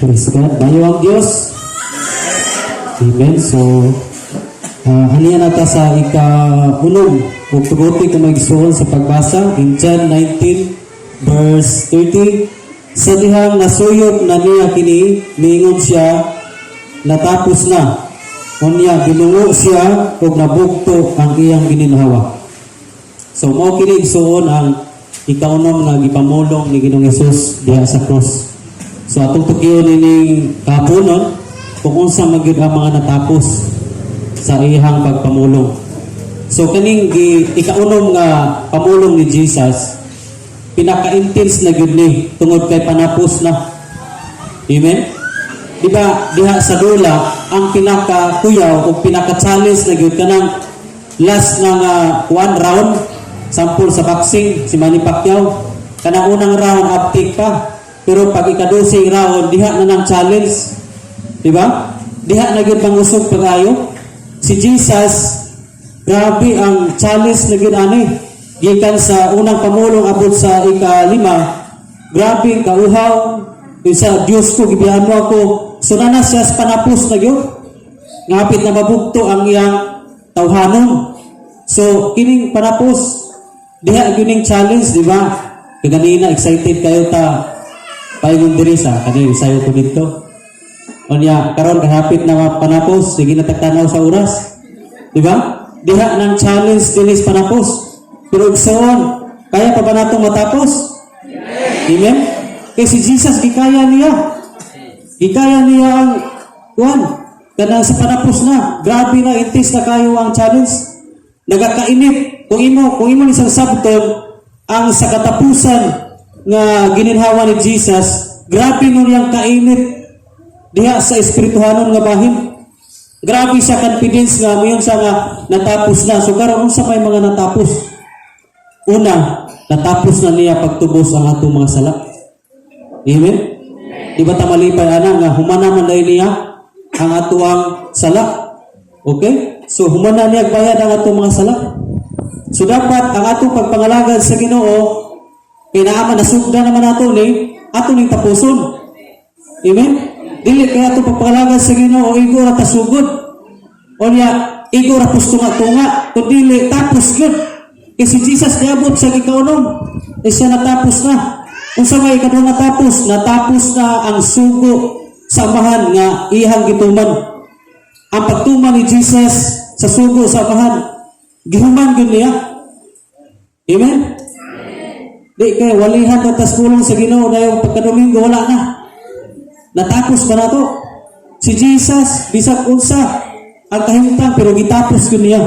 Praise God. Maayo ang Diyos. Amen. So, haniya nata sa ika-unom ug tuguti kung may gisuon sa pagbasa in John 19 verse 30. Sa dihang nasuyop na niya kini, miingon siya, "Natapos na." Unya binungo siya ug nabugto ang iyang gininhawa. So mao kini, igsuon, ang ikaunom nga gipamulong ni Ginoong Hesus diha sa cross. So atong tukion ining kahaponon kung unsa man gyud ang mga natapos sa iyang pagpamulong. So kaning ikaunom nga pamulong ni Jesus, pinaka-intense na gyud ni tungod kay panapos na. Amen? Di ba diha sa dula, ang pinaka-kuyaw o pinaka-challenge na gyud kanang last na nga one round, sample sa boxing si Manny Pacquiao, kanang unang round uptick pa, pero pag ikadosing round, diha na nang challenge, di ba? Diha na gyud mangusog pagayo si Jesus. Grabe ang challenge na gyud ani gikan sa unang pamulong abot sa ikalima. Grabe kauhaw sa "Diyos ko, gibiyaan mo ako." So nana siya sa panapos na gyud, ngapit na mabugto ang iyang tawhanon. So kining panapos diha gyud ning challenge, di ba? Kaganina excited kayo ta paingon diri sa kani sayo ko dito. Unya karon kahapit na panapos, sige na tagtanaw sa oras, di ba? Diha nang challenge dinis panapos. Pero igsoon, kaya pa ba natong matapos? Amen. Kay si Jesus, gikaya niya. Gikaya niya ang kuan kanang sa panapos na. Grabe na, intense na kayo ang challenge. Nagakainit. Kung imo ni sang sabton ang sa katapusan nga gininhawa ni Jesus, grabe nun yang kainit diha sa espirituhanon nga bahin. Grabe sa confidence nga moingon sa nga natapos na. So karon, unsa may mga natapos? Una, natapos na niya pagtubos ang atong mga sala. Amen? Di ba ta malipay ana nga humana man dahil niya ang atuang sala? Okay? So humana niya bayad ang atong mga sala. So dapat ang atong pagpangalagad sa Ginoo kay naa man, nasugda naman nato ni ato ning tapuson. Amen? Dili kay atong pagpangalagad sa Ginoo igo ra ta sugod. O niya igo ra tunga-tunga, kun dili tapos gyud. Kay si Jesus niabot sa gikaunom, eh siya natapos na. Unsa may ikaduha natapos? Natapos na ang sugo sa Amahan nga iyang gituman. Ang pagtuman ni Jesus sa sugo sa Amahan, gihuman gyud niya. Amen? Di kay walihan na tas pulong sa Ginoo, dayon pagka Domingo wala na. Natapos ba na to? Si Jesus, bisag unsa ang kahimtang, pero gitapos gyud niya.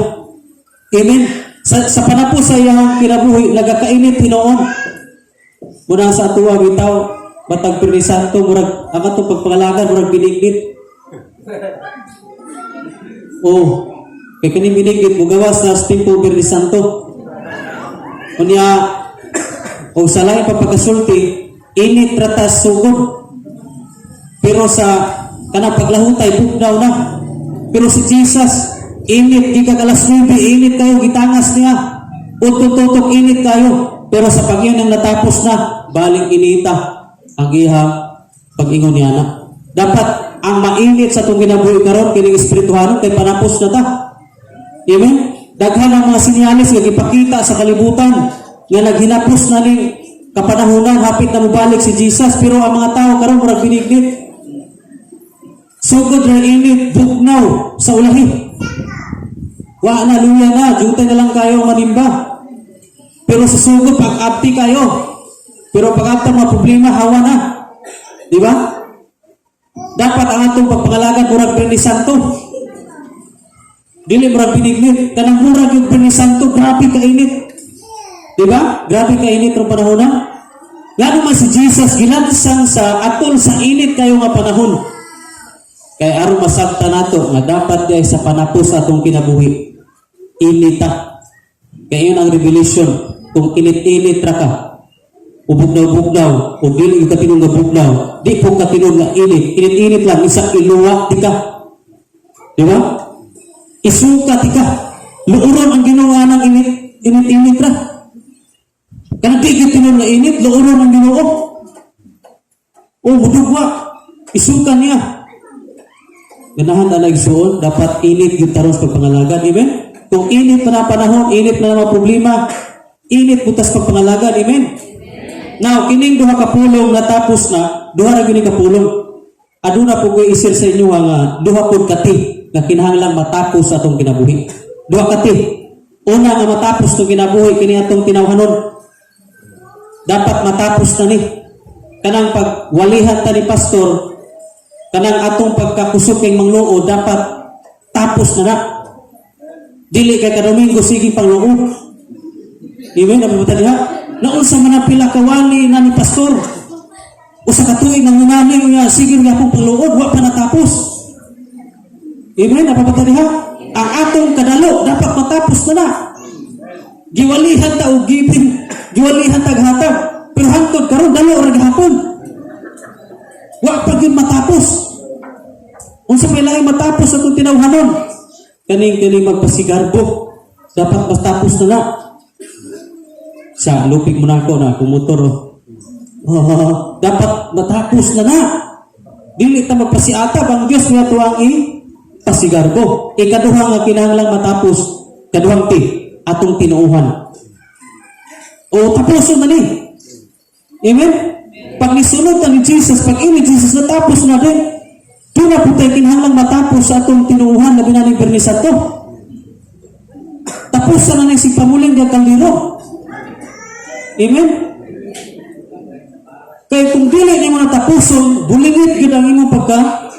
Amen. Sa panapos sa iyang kinabuhi, nagakainit hinuon. Muna sa atuwa bitaw, batag Pirmi Santo, murag ang atong pagpangalagan murag binignit. Oh, kay kini binignit mugawas na sa timpo Biyernes Santo. Unya o sa lain pa pagkasulti, init ra ta sugod. Pero sa kanang paglahutay, bugnaw na. Pero si Jesus, init gikan alas 9, init kayo, gitangas niya. Utot-tutok init kayo. Pero sa pag ang natapos na, baling inita ang iyang pag-ingon niya na. Dapat ang mainit sa itong kinabuhi karon kining espirituhanon kay panapos na ta. Amen? Daghan ang mga sinyalis nga gipakita sa kalibutan nga naghinapos na ning kapanahonan, hapit na mobalik si Jesus, pero ang mga tao karon murag binignit. Sugod ra init, bugnaw sa ulahi. Wa na, luya na, jutay na lang kayo manimba. Pero sa sugod, pag-abti kayo. Pero pag abta mga problema, hawa na. Di ba? Dapat ang atong pagpangalagan murag Biyernes Santo. Dili murag binignit. Kanang murag yung Biyernes Santo, grabe kainit. Di ba? Grabe kainit rong panahon na. Ngano man si Jesus gilansang sa atol sa init kayo nga panahon? Kay aron masabta nato nga dapat diay sa panapos atong kinabuhi, inita. Kay yun ang revelation. Kung init-init ra ka, ubugnaw-bugnaw, o dili yung katinong nga bugnaw, di po katinong nga init, init-init lang, isa iluwa di ka. Di ba? Isuka di ka. Luuron ang Ginoo ng init, init-init ra. Kanang di gyud tinuod nga init, luuron ang Ginoo. O mudugwa. Isukan niya. Ganahan na igsuon, dapat init yung tarong sa pagpangalagad. Amen? Kung init pa na panahon, init na mga problema, init butas pagpangalagad. Amen? Now, kining duha ka pulong natapos na, duha ra gyud ni ka pulong. Aduna po ko i-share sa inyo nga duha pud ka T nga kinahanglan matapos sa atong kinabuhi. Duha ka T. Una nga matapos tong kinabuhi, kini atong tinawhanon. Dapat matapos na ni. Kanang pagwalihan ta ni pastor, kanang atong pagkakusog kay mangluo, dapat tapos na na. Dili kay kadomingo sige pangluo. Amen, nabutan diha. Naunsa man ang pila ka wali na ni pastor. Usa ka tuig nang unani nga sige nga akong pangluod, wa pa natapos. Amen, napabata diha. Ang atong kadalo dapat matapos na na. Giwalihan ta og giving, giwalihan ta og hatag. Pero hangtod karon dalo ra gihapon. Wa pa gyud matapos. Unsa may laing matapos atong tinawhanon? Kaning kaning magpasigarbo. Dapat matapos na na. Sa lupig mo na ako na kumotor. Oh, dapat matapos na na. Dili ta magpasiatab, ang Dios nga tuang i pasigarbo. Ikaduha nga kinahanglang matapos, kaduhang T, atong tinuuhan. O tapuson na ni. Amen? Pag nisunod na ni Jesus, pag ini Jesus natapos na din, doon na po tayo kinahanglang matapos sa atong tinuuhan, labi na ni Biyernes Santo. Tapos na ni si pamuling ng kaldero. Amen? Kaya kung dili nimo natapuson, bulingit gyud ang imong pagka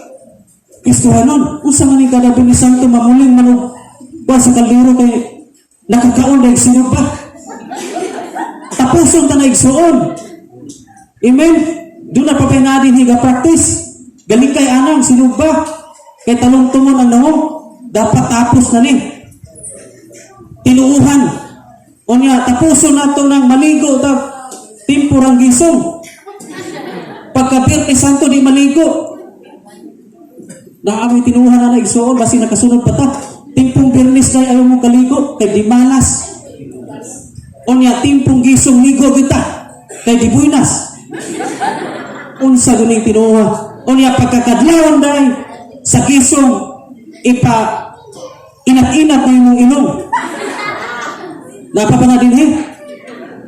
Kristohanon. Unsa man ni kada Biyernes Santo mamuling man og kuwan sa kaldero kay nakakaon dahil sinog pa. Tapuson ta na, igsuon. Amen? Doon na pa din higa practice. Galing kay anang sinugba. Kay talong tumon ang nawong. Dapat tapos na ni. Tinuuhan. Unya, tapuson nato ng maligo ta timpurang gisong. Pagka Biyernes Santo di maligo. Naamoy tinuuhan na na, igsuon, basi nakasunod pa ta. Timpong Biyernes na ayaw mo kaligo, kay di malas. Unya, timpong gisong ligo kita, kay di buinas. Unsa guning tinuha. Unya, pagkakadlawon day sa gisong, ipa inat-inat na imong ilong. Dapat pa na din eh.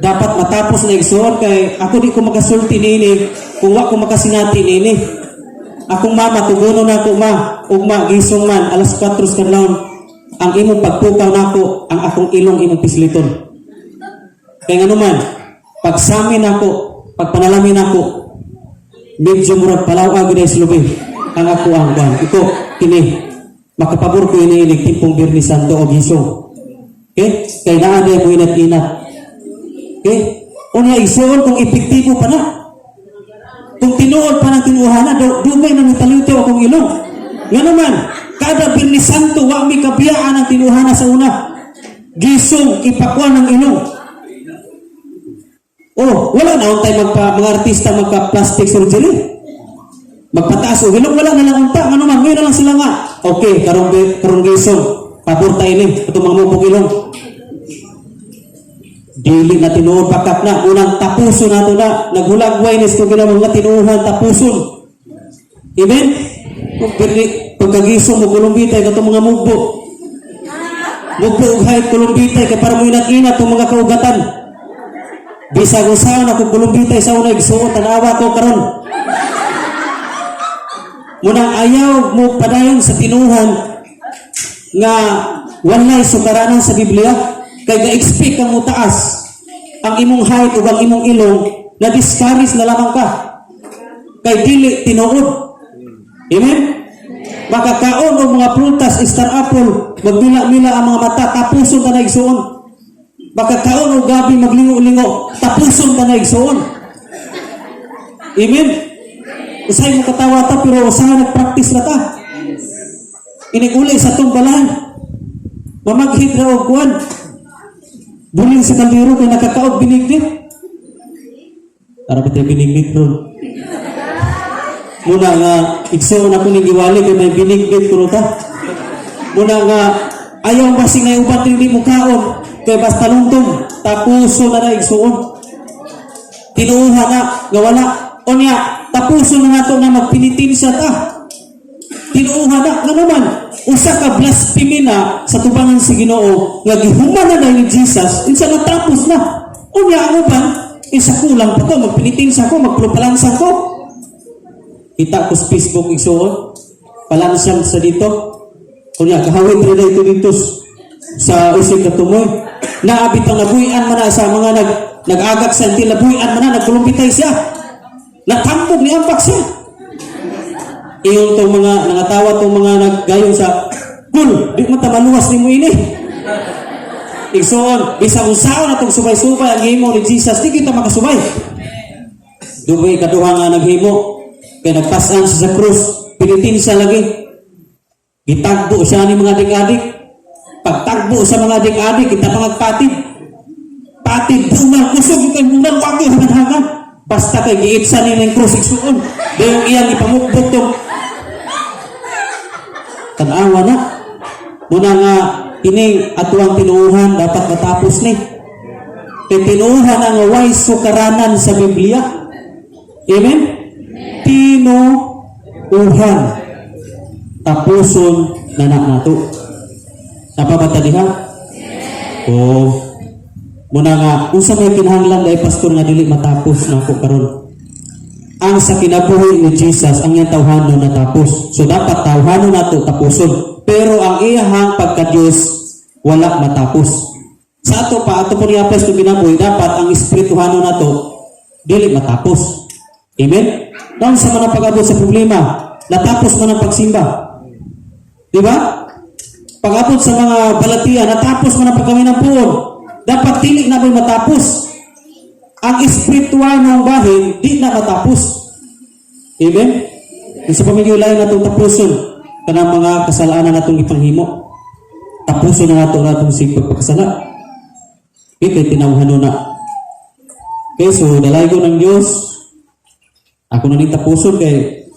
Dapat matapos na, igsuon, kay ako di ko makasulti niini kung wa ko makasinati niini. Akong mama, tugonon na ako, ma, ugma gisong man alas 4 sa kadlawon ang imong pagpukaw nako, ang akong ilong imong pisliton. Kay ngano man, pagsamin ako, pagpanalamin ako, medyo murag palaw gyud sa lubi ang ako ang kuan. Iko kini makapabor ko ini inig timpong Biyernes Santo o gisong. Okay? Kay naa day mo inat-inat. Okay? Unya, igsuon, kung epektibo pa na. Kung tinuod pa ng tinuuhana, dugay na nitalitaw akong ilong. Nga naman, kada Biyernes Santo, wa mi kabiyaan ang tinuuhana sa una. Gisong ipakwan ng ilong. Oh, wala na untay magpa, mga artista magka plastic surgery. Magpataas og ilong, wala na lang unta. Ngano man, ngayon na lang sila nga. Okay, karong karong gisong, pabor tayo ni itong mga mupog ilong. Dili na tinuod pakap na. Unang tapuson nato na. Naghulagway ni sa ginawa mga tinuuhan tapuson. Amen? Kung pagkagisong mo kulumbitay katong mga mugbo. Mugbo og height kulumbitay kay para mo inat-inat tong mga kaugatan. Bisag usaon ako kulumbitay sa una, igsuon, tanawa ko karon. Munang ayaw mo padayon sa tinuhan nga walay sukaranan sa Biblia kay ga-expect kang mutaas ang imong height ug ang imong ilong, na discourage na lamang ka kay dili tinuod. Amen? Makakaon og mga prutas, star apple, magmila-mila ang mga mata, tapuson ka na, igsuon. Makakaon og gabi, maglingo-lingo, tapuson ka na, igsuon. Amen? Usahay mo katawa ta, pero usahay nag-practice na ta. Inig-uli sa atong balay. Mamaghit ra og kuan. Buling sa kaldero kay nakakaog binignit. Para ba tayo binignit ron? Muna nga, igsuon ako ning giwali kay may binignit kuno ta. Muna nga, ayaw basing na uban hindi mo kaon kay basta lungtong, tapuso na na, igsuon. Tinuuhan na, nga wala. Unya, Tapuson na nato nga magpinitensya ta. Tinuuhan na, nga naman, usa ka blasphemy na sa tubangan sa Ginoo nga gihuman na ni Jesus, insa natapos na. Unya ang uban, insa kulang pa to, magpinitensya ko, magpulupalansa ko. Kita ko sa Facebook, igsuon, palansang sa dito. Unya, kahawin rin ito dito sa usig ka tumoy. Naabit ang nabuyan man na sa mga nag-agak sa antil, nabuyan man na, nagkulumpitay siya. Natambog ni ampak siya. Iyon tong mga nangatawa, tong mga naggayon sa kul, di mo ta maluwas nimo ini. Igsoon, bisan unsaon atong subay-subay ang himo ni Jesus, di kita makasubay. Dugay kaduha nga naghimo kay nagpasan siya sa krus, pinitin siya lagi. Gitagbo siya ni mga adik-adik. Pagtagbo sa mga adik-adik, kita pangagpatid. Patid, bungal, kusog, kay bungal, wagi, hangan. Basta kay giitsa ni ng krus, igsuon. Dayong iyang ipamukbot tong tanawa na. Muna nga, ini atuang tinuuhan dapat matapos ni. Kay tinuuhan ang way sukaranan sa Biblia. Amen? Tinuuhan. Tapuson na na nato. Napabata diha? Oo. Muna nga, unsa may kinahanglan dahil, pastor, nga dili matapos na ako karon? Ang sa kinabuhi ni Jesus, ang iyang tawhanon natapos. So dapat tawhanon nato tapuson. Pero ang iyahang pagka-Diyos, wala matapos. Sa ato pa, ato po niya sa kinabuhi, dapat ang espirituhanon nato, dili matapos. Amen? Dahil sa mga pag-abot sa problema, natapos man ang pagsimba. Di ba? Pag-abot sa mga balatian, natapos man ang pagkami ng puon. Dapat dili na may matapos. Ang espiritual ng bahin, di na matapos. Amen? Kung sa pamilya lain natong tapuson, kanang mga kasalanan natong ipanghimo. Tapuson na nato natong sig pagpakasala. Ito tinawhan na. Okay, so dalaygo ng Diyos. Ako na ning tapuson kay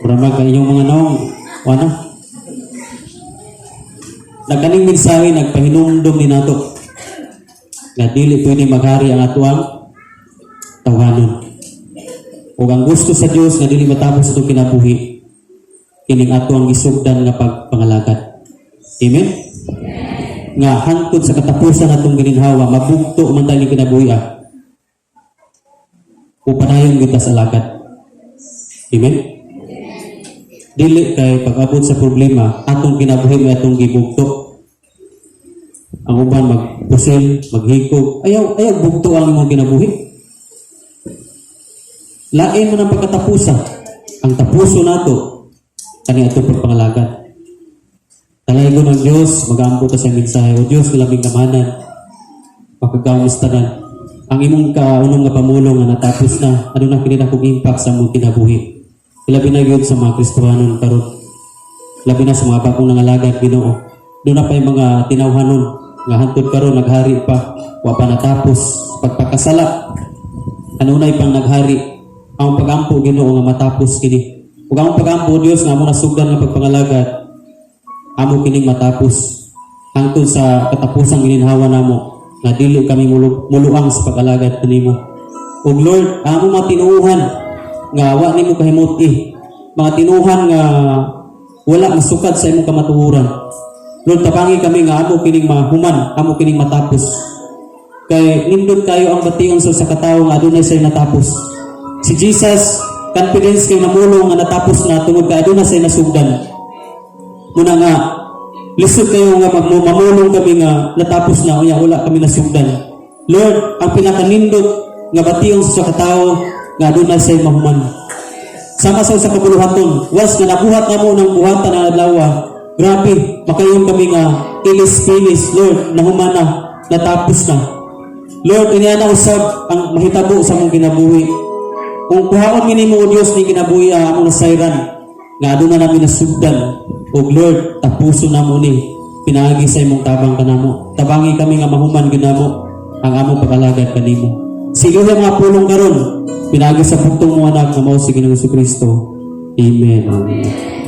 mura kay inyong mga naong wala. Nagkaning mensahe nagpahinumdum ni nato nga dili pwede maghari ang atuang tawhanon. Ug ang gusto sa Dios nga dili matapos itong kinabuhi kining ato ang gisugdan nga pagpangalagad. Amen? Nga hangtod sa katapusan atong gininhawa, mabugto man tayong kinabuhi ah. Upanayon kita sa alagad. Amen? Dili kay pag-abot sa problema, atong kinabuhi may atong gibugto. Ang uban magpusil, maghikog, ayaw ayaw bugto ang imong kinabuhi. Lain man ang pagkatapusa. Ang tapuso nato kani atong pagpangalagad. Dalaygo ng Diyos, mag-aampo ta sa mensahe. O Diyos, labing kamanan, makagawang tanan. Ang imong kaunong nga pamulong nga natapos na, ano na kini akong impact sa imong kinabuhi. Ilabi na gyud sa mga Kristohanon karon. Labi na sa mga bagong nangalagad, Ginoo. Doon na pa yung mga tinawhanon nga hantod karon naghari pa, wa pa natapos pagpakasala. Kanunay pang naghari ang pagampo, Ginoo, nga matapos kini. Ug ang pagampo, Dios, nga amo nasugdan nga pagpangalagad, amo kining matapos hangtod sa katapusang gininhawa namo nga dili kami muluang sa pag-alagad kanimo. Ug Lord, amo mga tinuuhan nga wa nimo kahimut-i, mga tinuuhan nga wala masukad sa imong kamatuoran. Lord, tabangi kami nga amo kining mahuman, amo kining matapos. Kay nindot kayo ang bation sa usa ka tawo nga adunay say natapos. Si Jesus, confidence kay namulong nga natapos na tungod kay aduna say nasugdan. Muna nga lisod kayo nga mamulong kami nga natapos na unya wala kami nasugdan. Lord, ang pinakanindot nga bation sa usa ka tawo nga aduna say mahuman. Sama sa usa ka buluhaton, once nga nabuhat namo ng buhatan ng adlaw, grabe, makayon kami nga ilis-pilis, Lord, nahuman na, natapos na. Lord, inya na usab ang mahitabo sa among kinabuhi. Kung kuhaon mi nimo, O Dios, ni kinabuhi ang among nasayran, nga aduna namin nasugdan, ug Lord, tapuson namo ni pinaagi sa imong tabang kanamo. Tabangi kami nga mahuman gyud namo ang among pag-alagad kanimo. Sige mga pulong karon, pinaagi sa bugtong mo anak nga mao si Ginoong Kristo. Amen. Amen.